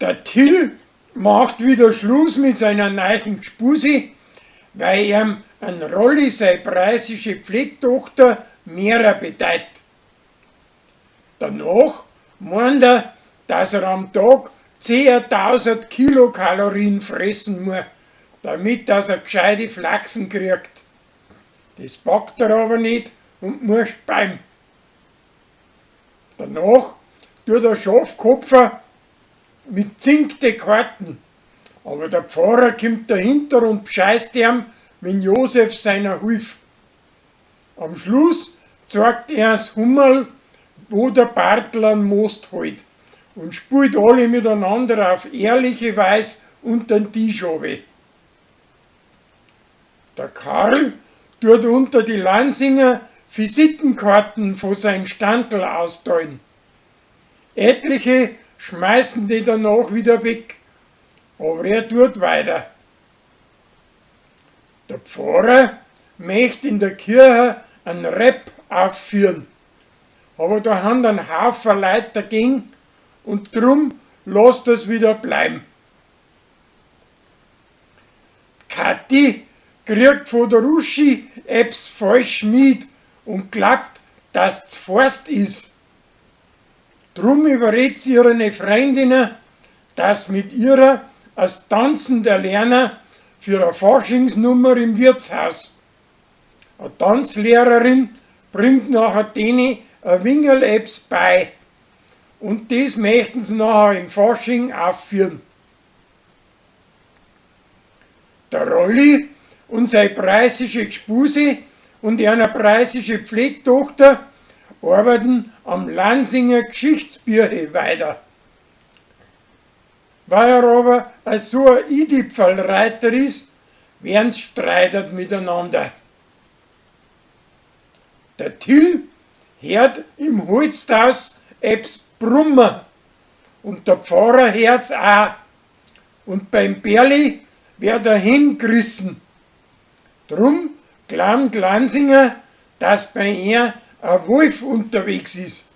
Der Till macht wieder Schluss mit seiner neichen Gspusi, weil ihm ein Rolli sei preußische Pflegtochter mehrer bedeit. Danach meint er, dass er am Tag 10.000 Kilokalorien fressen muss, damit dass er gescheite Flachsen kriegt. Das packt er aber nicht und muss speien. Danach tut er Schafkopfer mit zinkte Karten. Aber der Pfarrer kommt dahinter und bescheißt ihm, wenn Josef seiner hilft. Am Schluss zeigt er das Hummerl, wo der Bartl einen Most hält, und spielt alle miteinander auf ehrliche Weise unter den Tisch runter. Der Karl tut unter die Lansinger Visitenkarten von seinem Standl austeilen. Etliche schmeißen die danach wieder weg, aber er tut weiter. Der Pfarrer möchte in der Kirche einen Rap aufführen, aber da haben ein Haufen Leute dagegen und drum lasst es wieder bleiben. Kathi kriegt von der Uschi ebs falsch mit und glaubt, dass z'fast ist. Drum überredet sie ihre Freundinnen, dass mit ihrer als tanzender Lerner für eine Faschingsnummer im Wirtshaus. Eine Tanzlehrerin bringt nachher denen ein Wingel ebs bei und das möchten sie nachher im Fasching aufführen. Der Rolli und seine preußische Gspuse und einer preußische Pflegtochter arbeiten am Lansinger Geschichtsbüchle weiter. Weil er aber so ein Idipferlreiter ist, werden's streitert miteinander. Der Till hört im Holzhaus ebs brummen und der Pfarrer hört's auch. Und beim Berli wird er hingerissen. Drum glaubt Lansinger, dass bei ihr ein Wolf unterwegs ist.